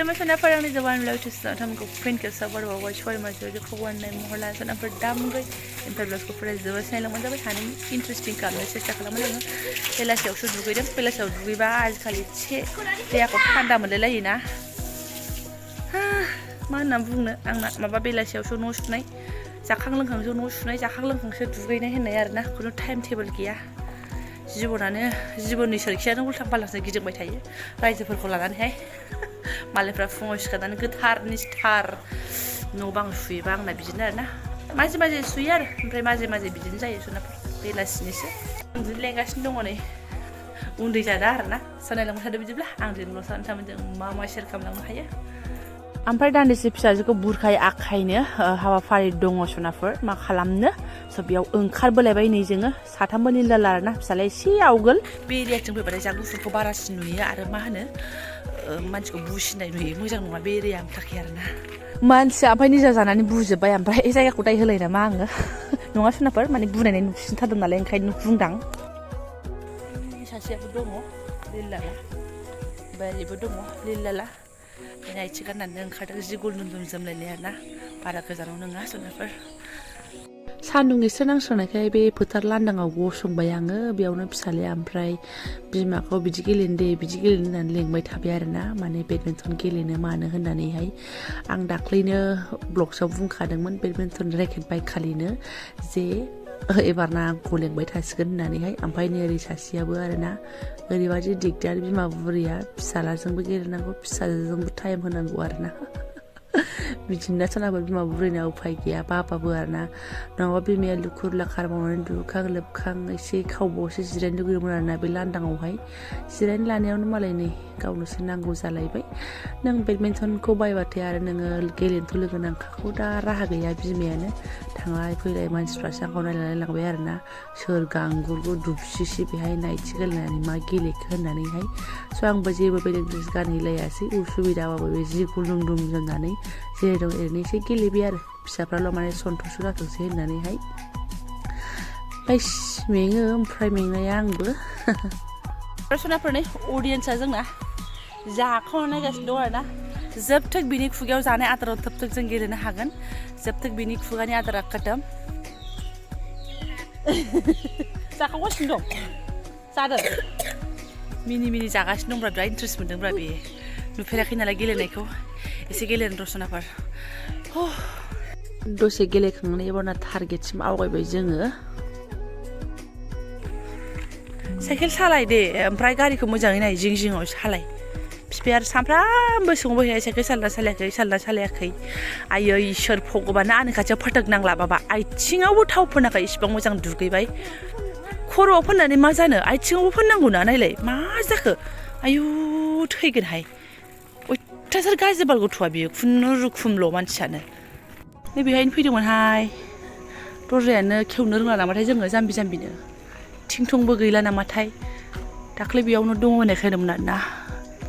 Lama sana parang ni Jobanivlog to tam ko print ke sabar wa watch for ma jo ko wan nai mohla sana par dam gai in per los ko fresh de wasai lang manda hanin interesting kam ne chesta kalam lang pela se osu dugai dem pela se dugai ba आज खाली छे ya ko thanda mon lai na ma na bungno angna maba bela se osu no sunai जाखां लोंखां जो न' सुनाय जाखां लोंखांसो दुगैनाय होननाय आरोना खुनु टाइम टेबल गैया जिबननि सोरखियानो उल्थां फाल्थांसो गिदिंबाय थायो रायजोफोरखौ लानानैहाय मालायफ्रा फुङाव सिखारनानै गोथार निस्थार न' बां सुयोबा आंना बिदिनो आरोना माजे माजे सुयो आरो ओमफ्राय माजे माजे बिदिनो जायो जुनारफोर बेलासिनिसो उन्दुनो लेंगासिनो दङ नै उन्दै जादा आरोना सानायलांबाय थादो बिदिब्ला आं दिनल' सानो थामोन मा मा शेयार खालामलांनो हायो ओमफ्राय दान्दिसे फिसाजोखौ बुरखाय आखायनो हाबाफारि दङ सनाफोर मा खालामनो स' बेयाव ओंखारबोलायबाय नै जोङो साथामबो निलाला आरोना फिसालाय एसे आवगोल बे एरियाथिं फैबाथाय जा गुफुरखौ बारासिन नुयो आरो मा होनो मानसिखौ बुसिनाय नुयो मोजां नङा बे एरिया आंनि थाखाय आरोना मानसिया ओमफ्राय निजा जानानै बुजोब्बाय ओमफ्राय जायगाखौ दाय होलाय नामा आङो नङा सनाफोर माने बुनायनाय नुसिनथारदों नालाय ओंखायनो बुंदां सासेयाबो दङ लिलाला बारिबो दङ लिलाला नायथि गाननानै ओंखारदों जि गुल दुम जोमलायनाय आरोना बारा गोजानाव नङा जुनारफोर सान्दुं एसे नांस्रांनायखाय बे फोथार लांदाङाव गसंबाय आङो बेयावनो फिसालाया ओमफ्राय बिमाखौ बिदि गेलेनो दे बिदि गेलेनो होननानै लेंबाय थाबाय आरोना माने बेडमिन्टन गेलेनो मानो होननानैहाय आं दाख्लैनो ब्लग्सआव बुंखादोंमोन बेडमिन्टन रेकेट बायखालिनो जे एबारना आंखौ लेंबाय थासिगोन होननानैहाय ओमफ्राय नै ओरै सासेयाबो आरोना ओरैबादि दिगदार बिमा बुरैया फिसालाजोंबो गेलेनांगौ फिसाजोंबो टाइम होनांगौ आरोना बिदिनो सोरनाबा बिमा बुरैना उफाय गैया बाबाबो आरोना नङाबा बिमाया लुखुर लाखार मावनानै दुगैखां लोबखां एसे खावबावसो जिरायनो लुगैदोंमोन आरोना बे लांदाङावहाय जिरायनो लानायावनो मालाय नै गावनोसो नांगौ जालायबाय नों बेडमिन्टनखौ बायबाथाय आरो नोङो गेलेनोथ' लोगो नांखागौ दा राहा गैया बिमायानो थांलाय फैलाय मानसिफ्रासो आंखौ नायलांनाय लांबाय आरोना सोर गांगुरगु दुबसिसि बेहाय नायथि गेलेनानै मा गेलेखो होननानैहाय स' आंबो जेबो बेलेग ड्रेस गानहैलायासै उसुबिदाबाबो बे जि गुलुं दुम जोमनानै जेरै दं ओरैनो एसे गेलेबाय आरो फिसाफ्राल' माने सन्थ'स जाथोंसै होननानैहाय ओमफ्राय मेङो ओमफ्राय मेंनाया आंबो सनाफोरनि अडियेन्सआ जोंना जाखांना नायगासिनो दं आरोना जोबथोक बिनि खुगायाव जानाय आदाराव थोब जों गेलेनो हागोन जोबथोक बिनि खुगानि आदारा खतम जाखांगासिनो दं जादों मिनि जागासिनो दंब्रा बिराद इन्ट्रेस्ट मोनदोंब्रा बे नुफेराखै नालाय गेलेनायखौ एसे गेलेनो रसनाफोर दसे गेलेखांनानै एबारना टारगेटसिम आवगायबाय जोङो साइकेल सालाय दे ओमफ्राय गारिखौ मोजाङै नाय जिं जिङाव सालाय बिफाया आरो सानफ्रामबो सोंबाय थायो साइकेल सालना सालायाखै आयै इसोर भगबाना आंनि खाथियाव फोथोगनांला बाबा आथिङावबो थाव फोनाखै इसिबां मोजां दुगैबाय खर'आव फोननानै मा जानो आथिङावबो फोननांगौ ना नायलाय मा जाखो आयु थैगोनहाय अयथासार गाज्रि बाल गथ'आ बियो खुनुरुखुमल' मानसियानो नै बेहायनो फैदोंमोनहाय दरजायानो खेवनो रोंला नामाथाय जोङो जाम्बि जाम्बिनो थिं थंबो गैला नामाथाय दाख्लै बेयावनो दङ होननाय खोनादोंमोन आरोना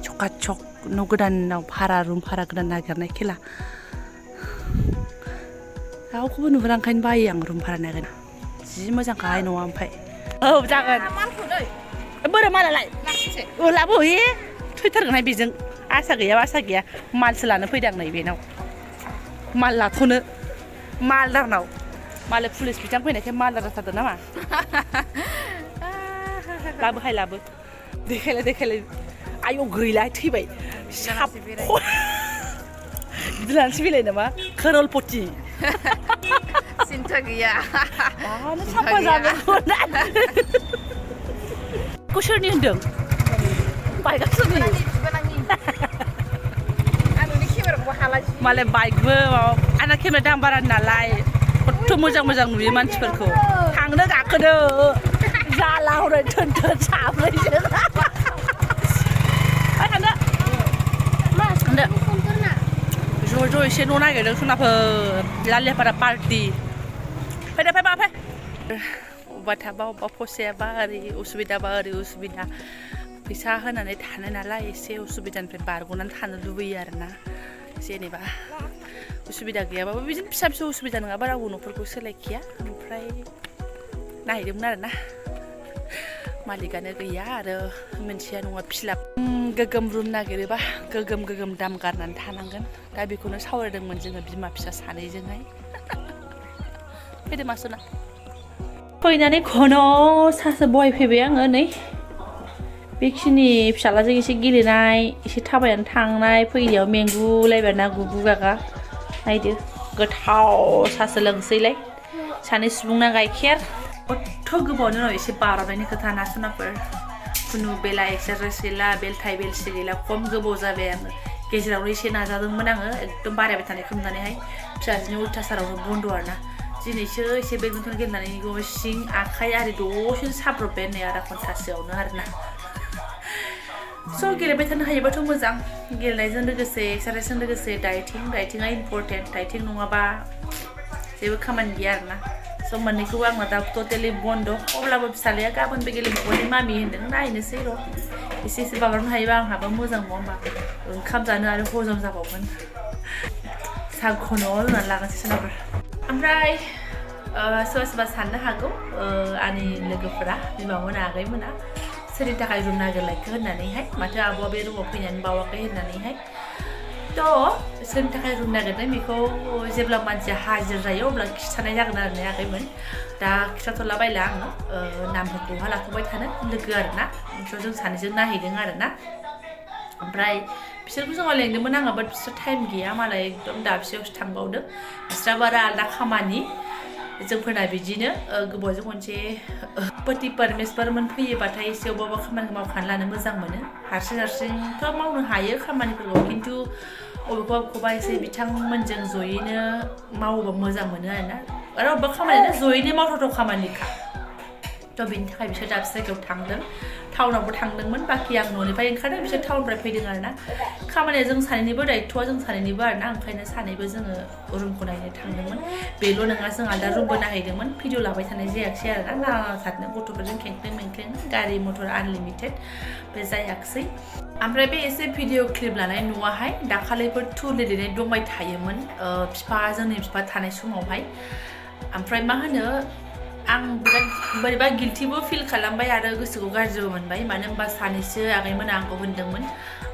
चकाचक न' गोदानाव रुम भारा गोदान नागिरनाय खेला रावखौबो नुहुरा ओंखायनो बायो आं रुम भारा नागिरनो जि मोजांखाहाय न'आ ओमफ्राय औ जागोन बोरो मालालाय लाबोहैयो थैथारगोनहाय बेजों आसा गैया मालसो लानो फैदों आं नै बेनाव माल लाथ'नो मालदारनाव मालाय पुलिस बिथां फैनायखाय मालदार जाथारदों नामा लाबो देखायलाय आयौ गैला थैबाय बिदि लानोसै बेलाय नामा खोरलपति सिन्था गैया मानो साफा जागोन सोरनि होनदों बाइकआसोनि मालाय बाइकबो आंना केमेरा दाम बारा नालाय खथ्थ' मोजां नुयो मानसिफोरखौ थांनो गाखोनो जाला हरै थोन साब्रैजों ज' एसे न' नागिरदों सनाफोर लालियापारा पार्टि फैदो फै अबेबा थाबा अबेबा फसायाबा ओरै उसुबिदाबा ओरै उसुबिदा फैसा होनानै थानो नालाय एसे उसुबिदानिफ्राय बारग'नानै थानो लुबैयो आरोना जेनेबा उसुबिदा गैयाबाबो बिदिनो फिसा उसुबिदा नङाबा रावबो न'फोरखौ सोलायखिया ओमफ्राय नायहैदोंमोन आरोना मालिकानो गैया आरो मोनसेया नङा फिलाप गोगोम रुम नागिरोबा गोगोम दाम गारनानै थानांगोन दा बेखौनो सावरायदोंमोन जोङो बिमा फिसा सानैजोंहाय फैदो मासुना फैनानै घन' सासो बहायफैबाय आङो नै बेखिनि फिसालाजों एसे गेलेनाय एसे थाबायनानै थांनाय फैनायाव मेंगुलायबाय ना गुगु गागा नायदो गोथाव सासो लोंसैलाय सानै सुबुंना गाइखेर खथ' गोबावनि उनाव एसे बारनायनि खोथा ना सुनाफोर खुनु बेला एक्सारसाइस गैला बेलथाय बेलसि गैला खम गोबाव जाबाय आङो गेजेरावनो एसे नाजादोंमोन आङो एकदम बारायबाय थानाय खोमनानैहाय फिसाजोनि उल्थासारावनो बन्द' आरोना दिनैसो एसे बेडमिन्टन गेलेनानै सिं आखाइ आरि दसेनो साब्रबबाय नै आधा घन्टासोआवनो आरोना स' गेलेबाय थानो हायोबाथ' मोजां गेलेनायजों लोगोसे एक्सारसाइसजों लोगोसे डाइटिंआ इम्परटेन्ट डाइटिं नङाबा जेबो खामानि गैया आरोना स' मोननैखौबो आंना दा टटेलि बन्द' अब्लाबो फिसालाया गाबोनबो गेलेबावगोन मामि होन्दों नायनोसै र' एसे बागारनो हायोबा आंहाबो मोजां नङा होमबा ओंखाम जानो आरो हजम जाबावगोन सागखौनो होनानै लागोनसै सोनाफोर ओमफ्राय सोरबा साननो हागौ आंनि लोगोफोरा बिमामोना आगैमोना सोरनि थाखाय रुम नागिरलायखो होननानैहाय माथो आब'आ बे रुमाव फैनानै बावाखै होननानैहाय थ' सोरनि थाखाय रुम नागिरदों बेखौ जेब्ला मानसिया हाजिर जायो अब्ला खिथानाय जागोन आरो ने आगैमोन दा खिथाथ'ला बायला आङो नामफोरखौहा लाथ'बाय थानो लोगो आरोना ओमफ्राय जों सानैजों नायहैदों आरोना ओमफ्राय बिसोरखौ जोङो लेंदोंमोन आङो बाट बिसोर टाइम गैया मालाय एकदम दाबसेयावसो थांबावदों बिस्राबो आरो आलदा खामानि जोंफोरना बिदिनो गोबावजों खनसे पति परमेश्वरमोन फैयोबाथाय एसे अबेबा खामानिखौ मावखानानै लानो मोजां मोनो हारसिंथ' मावनो हायो खामानिफोरखौ खिन्थु अबेखौबा एसे बिथांमोनजों जयैनो मावोबा मोजां मोनो आरोना आरो अबेबा खामानियानो जयैनो मावथावथाव खामानिखा थ' बेनि थाखाय बिसोर दाबसे जायगायाव थांदों टाउनावबो थांदोंमोन बाखि आं न'निफ्राय ओंखारदों बिसोर टाउननिफ्राय फैदों आरोना खामानिया जों सानैनिबो दायथ'आ जों सानैनिबो आरोना ओंखायनो सानैबो जोङो रुमखौ नायनो थांदोंमोन बेल' नङा जों आलदा रुमबो नायहैदोंमोन भिडिअ लाबाय थानाय जायाखिसै आरोना नांथारनो गथ'फोरजों खेंख्रें गारि मटर आनलिमिटेड बे जायाखिसै ओमफ्राय बे एसे भिडिअ क्लिप लानाय न'आहाय दाखालिफोर थुले लिरनाय दंबाय थायोमोन जोंनि बिफा थानाय समावहाय ओमफ्राय मा होनो आं बिराद बोरैबा गिल्टिबो फिल खालामबाय आरो गोसोखौ गाज्रिबो मोनबाय मानो होनबा सानैसो आगैमोना आंखौ होनदोंमोन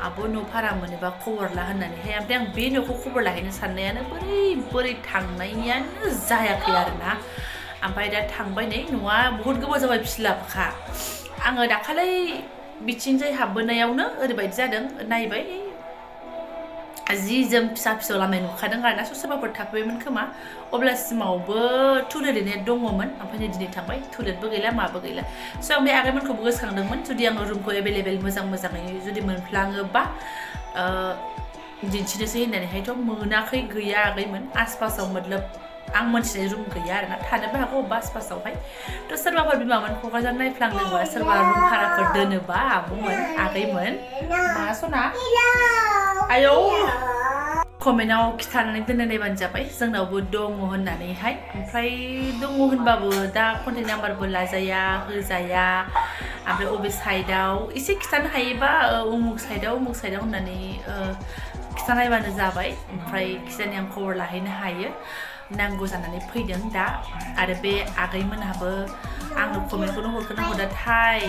आब' न' भारा मोनोबा खबर ला होननानैहाय ओमफ्राय आं बे न'खौ खबर लाहैनो साननायानो बोरै थांनायानो जायाखै आरोना ओमफ्राय दा थांबाय नै न'आ बहुद गोबाव जाबाय फिलाबखा आङो दाखालै बिथिंजाय हाबबोनायावनो ओरैबायदि जादों नायबाय जि जोम फिसा फिसौ लामनाय नुखादों आरोना सोरबाफोर थाफैयोमोन खोमा अब्लासिमावबो टुलेट लिरनाय दङमोन ओमफ्राय दिनै थांबाय टुलेटबो गैला माबो गैला स' आं बे आगैमोनखौबो गोसोखांदोंमोन जुदि आङो रुमखौ एभेलेबेल मोजाङै जुदि मोनफ्लाङोबा दिन्थिनोसै होननानैहायथ' मोनाखै गैया आगैमोन आसपासाव मतलब आं मोनथिनाय रुम गैया आरोना थानोबो हागौ अबेबा आसपासावहाय थ' सोरबाफोर बिमामोन क'क्राझार नायफ्लांदोंबा सोरबा रुम भाराफोर दोनोबा आब'मोन आगैमोन मा सना आयौ कमेन्टआव खिथानानै दोननो नायबानो जाबाय जोंनावबो दङ होननानैहाय ओमफ्राय दङ होनबाबो दा कन्टेक्ट नाम्बारबो लाजाया होजाया ओमफ्राय अबे साइडआव एसे खिथानो हायोबा उमुक साइडआव होननानै खिथानायबानो जाबाय ओमफ्राय खिथानानै आं खबर लाहैनो हायो नांगौ जानानै फैदों दा आरो बे आगैमोनहाबो आंनो कमेन्टखौनो हरखोना हराथाय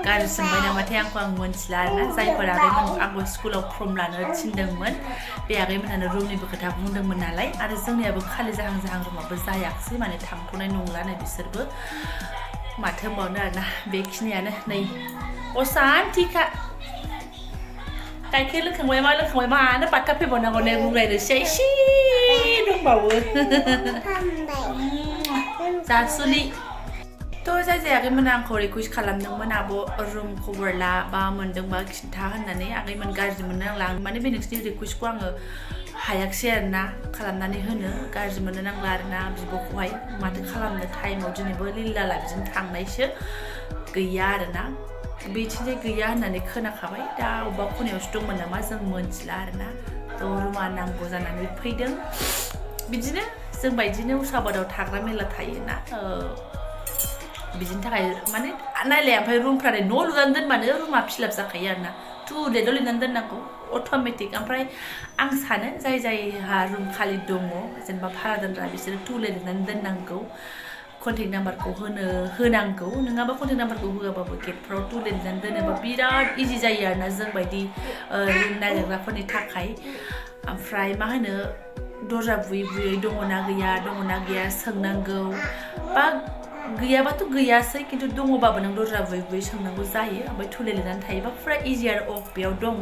गाज्रि मोनबाय नामाथाय आंखौ आं मोनथिला आरोना जायफोर आगैमोन आंखौ स्कुलाव फर्म लानो थिनदोंमोन बे आगैमोनानो रुमनिबो खोथा बुंदोंमोन नालाय आरो जोंनियाबो खालि जाहां रुमाबो जायाखिसै माने थांथ'नाय नंलानो बिसोरबो माथो होनबावनो आरोना बेखिनियानो नै असान्थिखा गाइखेर लोंखांबाय मानो बाथा फैबावनांगौ नै बुंलायनोसै एसे दंबावो जासुलि थ' जाय आगैमोना आंखौ रिकुवेस्ट खालामदोंमोन आब' रुम खबर ला बा मोनदोंबा खिन्था होननानै आगैमोन गाज्रि मोननो नांला माने बे नोंसिनि रिकुवेस्टखौ आङो हायाखिसै आरोना खालामनानै होनो गाज्रि मोननो नांला आरोना बिब'खौहाय माथो खालामनो टाइमाव दिनैबो लिल्लाला बिदिनो थांनायसो गैया आरोना बेथिंजाय गैया होननानै खोनाखाबाय दा अबेबा खनायावसो दंमोन नामा जों मोनथिला आरोना थ' रुमा नांगौ जानानै फैदों बिदिनो जों बायदिनो उसाबादाव थाग्रा मेला थायोना बिदिनि थाखाय माने नायलाय ओमफ्राय रुमफ्रा न' लुनानै दोनबानो रुमा फिलाप जाखायो आरोना टुलेटआव लिरनानै दोननांगौ अट'मेटिक ओमफ्राय आं सानो जायहा रुम खालि दङ जेनेबा भारा दोनग्रा बिसोरो टुलेट लिरनानै दोननांगौ कन्टेक्ट नाम्बारखौ होनांगौ नङाबा कन्टेक्ट नाम्बारखौ होआबाबो गेटफ्राव लिरनानै दोनोबा बिराद इजि जायो आरोना जोंबायदि रुम नागिरग्राफोरनि थाखाय ओमफ्राय मा होनो दरजा बुयै बुयै दङना गैया सोंनांगौ बा गैयाबाथ' गैयासै खिन्थु दङबाबो नों दरजा बुयै बुयै सोंनांगौ जायो ओमफ्राय थुले लिरनानै थायोबा फुरा इजि आरो बेयाव दङ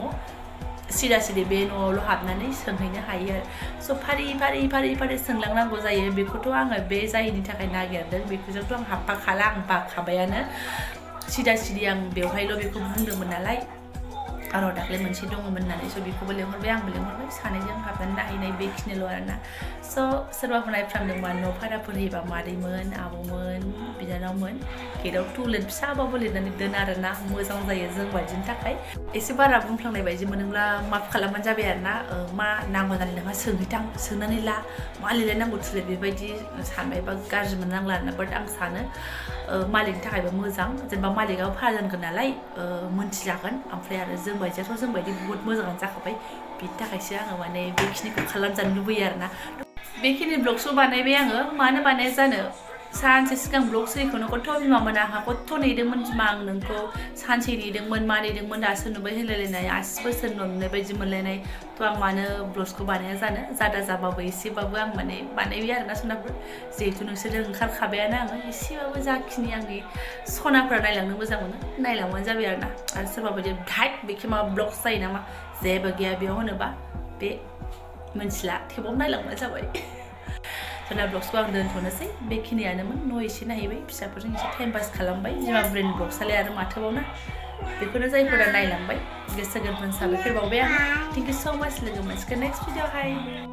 सिदा सिदि बे न'आवल' हाबनानै सोंहैनो हायो आरो स' फारि सोंलांनांगौ जायो बेखौथ' आङो बे जायनि थाखाय नागिरदों बेखौजोंथ' आं हाबफाखाला आं बाखाबायानो सिदा सिदि आं बेवहायल' बेखौ बुंदोंमोन नालाय आरो दाख्लै मोनसे दङमोन होननानै स' बेखौबो लेंहरबाय आंबो लेंहरबाय सानैजों हाबनानै नायहैनाय बेखिनिल' आरोना स' सोरबाफोर नायफ्रांदोंबा न' भाराफोर होयोबा मादैमोन आब'मोन बिनानावमोन गेटआव टुलेट फिसाबाबो लिरनानै दोन आरोना मोजां जायो जों बायदिनि थाखाय एसे बारा बुंफ्लांनाय बायदि मोनोब्ला माफ खालामबानो जाबाय आरोना मा नांगौ जानाय नोंहा सोंनानै ला मा लिरलायनांगौ टुलेट बेबायदि सानबाय बा गाज्रि मोननांला आरोना बाट आं सानो मालिकनि थाखायबो मोजां जेनेबा मालिकआबो भारा दोनगोन नालाय मोनथिजागोन ओमफ्राय आरो जोंबायदियाथ' जोंबायदि बुहुत मोजाङानो जाखाबाय बिनि थाखायसो आङो माने बेखिनिखौ खालामजानो लुबैयो आरोना बेखिनि ब्लगसखौ बानायबाय आङो मानो बानाया जानो सानसे सिगां ब्लग सोलिखौनो खथ' बिमा मोना आंहा खथ' नेदोंमोन बिमा आं नोंखौ सानसे नेदोंमोन मा नेदोंमोन दासो नुबाय होनलायलायनाय 80 बोसोर नुनाय बायदि मोनलायनाय थ' आं मानो ब्लगसखौ बानाया जानो जादा जाबाबो एसेबाबो आं माने बानायबाय आरोना सनाफोर जिहेथु नोंसोरजों ओंखारखाबायानो आङो एसेबाबो जाखिनि आंनि सनाफोरा नायलांनो मोजां मोनो नायलांबानो जाबाय आरोना आरो सोरबा बायदि धाइट बेखि माबा ब्लगस जायो नामा जेबो गैया बेयाव होनोबा बे मोनथिला थेवबाबो नायलांबानो जाबाय जोंना ब्लगसखौ आं दोनथ'नोसै बेखिनियानोमोन न' एसे नायहैबाय फिसाफोरजों एसे टाइम पास खालामबाय बिमा ब्रेन ब्लगसालाय आरो माथोबावना बेखौनो जायफोरा नायलांबाय गोसो गोरबोनि साबायखर बावबाय आं थेंक इउ स' माच लोगो मोनसिगोन नेक्स्ट भिडिअ'हाय